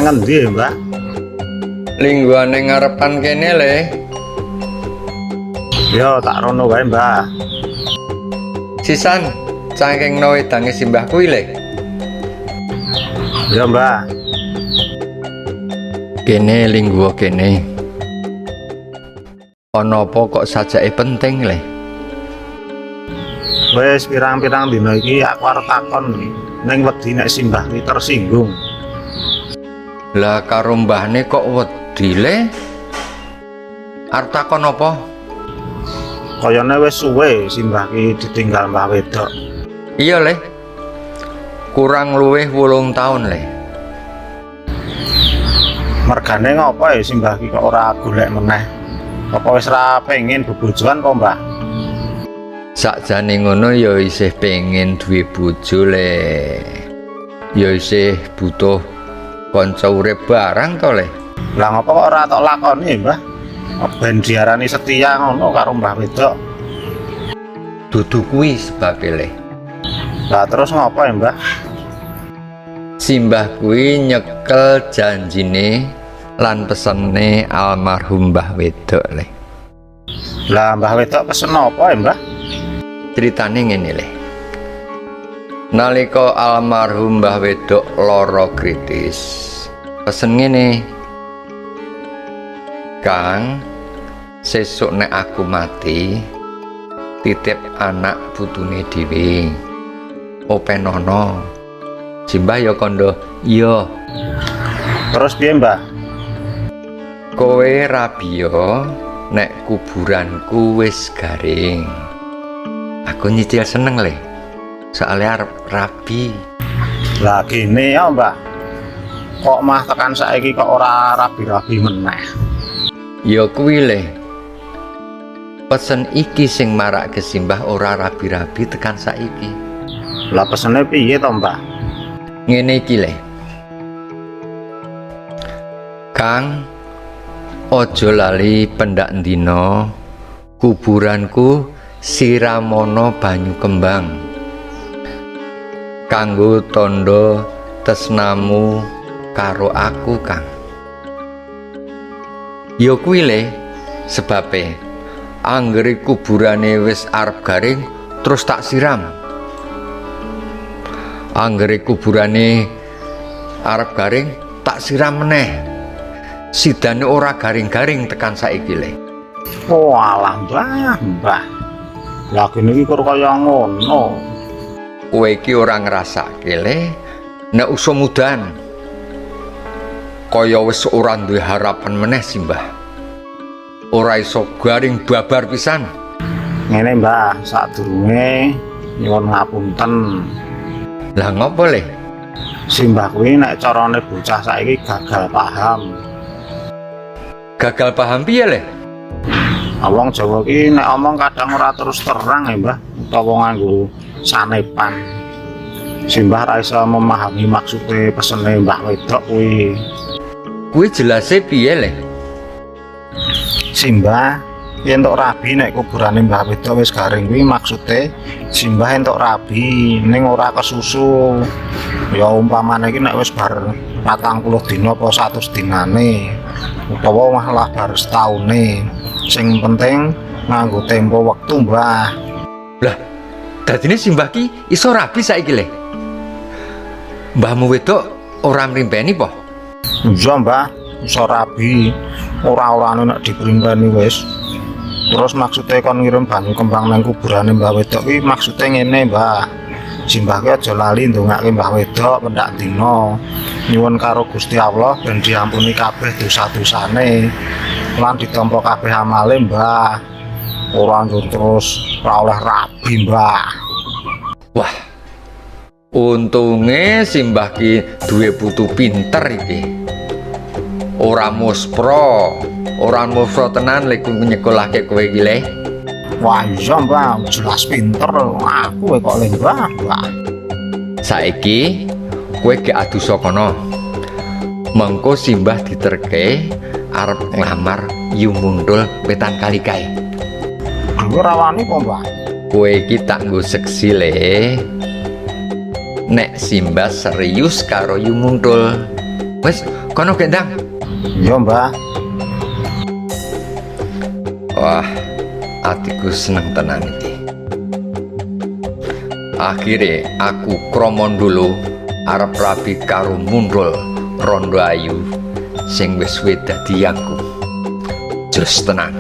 Nang ngendi ya, Mbah? Lingguhane ngarepan kene, Le. Yo tak rono wae, Mbah. Sisan cangkengno wedange simbah kuwi, Le. Ya, Mbah. Kene lingguh kene. Ana apa kok sajake penting, Le? Wis pirang-pirang dina iki aku arep takon ning wedi nek simbah ki tersinggung. Lah karo mbahne kok wedi, Le? Arep takon apa? Kayane wis suwe simbah ki ditinggal Mbah Wedok. Iya, Le. Kurang luwih 8 taun, Le. Mergane ngopo ya simbah ki kok ora golek meneh? Apa wis ra pengen bebojoan apa, Mbah? Sakjane ngono ya isih pengen duwe bojo, Le. Ya isih butuh kanca urip barang to, Le. Lah ngopo kok ora tok lakoni, Mbah? Ben diarani setia ngono karo Mbah Wedok. Dudu kuwi sebabe, Le. Lah terus ngopo ya, Mbah? Simbah kuwi nyekel janjine lan pesene almarhum Mbah Wedok, Le. Lah Mbah Wedok pesen apa ya, Mbah? Ceritane ngene, Le. Nalika almarhum Mbah Wedok lara kritis, pesen ngene. Kang, sesuk nek aku mati, titip anak putune dhewe. Openono. Simbah ya kandha, iya. Terus piye, Mbah? Kowe rabiya nek kuburanku wis garing. Aku nyicil seneng, Le. Soalnya arep rabi. Lah gini ya, Mbah. Kok mah tekan saiki kok ora rabi-rabi meneh. Ya kuwi, Le. Pesen iki sing marake simbah ora rabi-rabi tekan saiki. Lah pesene piye to, Mbah? Ngene iki, Le. Kang, aja lali pendak dina kuburanku siramono banyu kembang. Kanggo tandha tresnamu karo aku, Kang. Ya kuwi, Le, sebabe anggere kuburane wis arep garing terus tak siram. Anggere kuburane arep garing tak siram meneh. Sidane ora garing-garing tekan saiki, Le. Oh alah, Mbah, Mbah. Lah gini iki kur kaya ngono. Kowe iki ora ngrasake, Le, nek usum udan. Kaya wis ora duwe harapan meneh simbah. Ora iso garing babar pisan. Ngene, Mbah, sadurunge nyuwun ngapunten. Lah ngopo, Le? Simbah kuwi nek carane bocah saiki gagal paham. Gagal paham piye, Le? Wong Jawa ki nek omong kadang ora terus terang ya, Mbah, utawa nganggo sanepan. Simbah ra iso memahami maksude pesene Mbah Wedok kuwi. Kuwi jelase piye, Le? Simbah entuk rabi nek kuburane Mbah Wedok wis garing kuwi maksude simbah entuk rabi ning ora kesusu. Ya umpamane iki nek wis bar 40 dina apa 100 dinane utawa malah bar setaune. Sing penting nganggo tempo wektu, Mbah. Lah, dadine simbah ki iso rabi saiki, Le. Mbahmu wedok ora mrimpeni po? Iya, Mbah, iso rabi. Ora-orane nek diprimpeni wis. Terus maksudnya kon ngirim banyu kembang nang kuburane Mbah Wedok kuwi maksude ngene, Mbah. Simbah ki aja lali ndongake Mbah Wedok pendak dina. Nyuwun karo Gusti Allah ben diampuni kabeh dosa-dosane lan ditampa kabeh amale, Mbah. Ora njur terus ora oleh rabi, Mbah. Wah. Untunge simbah ki duwe putu pinter iki. Ora muspro, ora muspro tenan lek nyekolahke kowe iki, Le. Wah iya, Mbah, jelas pinter aku kok le, Mbah, Mbah. Saiki kowe gek adus kono. Mengko simbah diterke arep nglamar Yu Muntul wetan kali kae. Dhewe ra wani kok, Mbah? Kowe iki tak nggo seksi, Le. Nek simbah serius karo Yu Muntul. Wis Kono gek ndang. Iya, Mbah. Wah, atiku seneng tenan iki. Akhire aku Kromondolo arep rabi karo Mundul rondo ayu sing wis suwe dadi yangku. Jos tenan.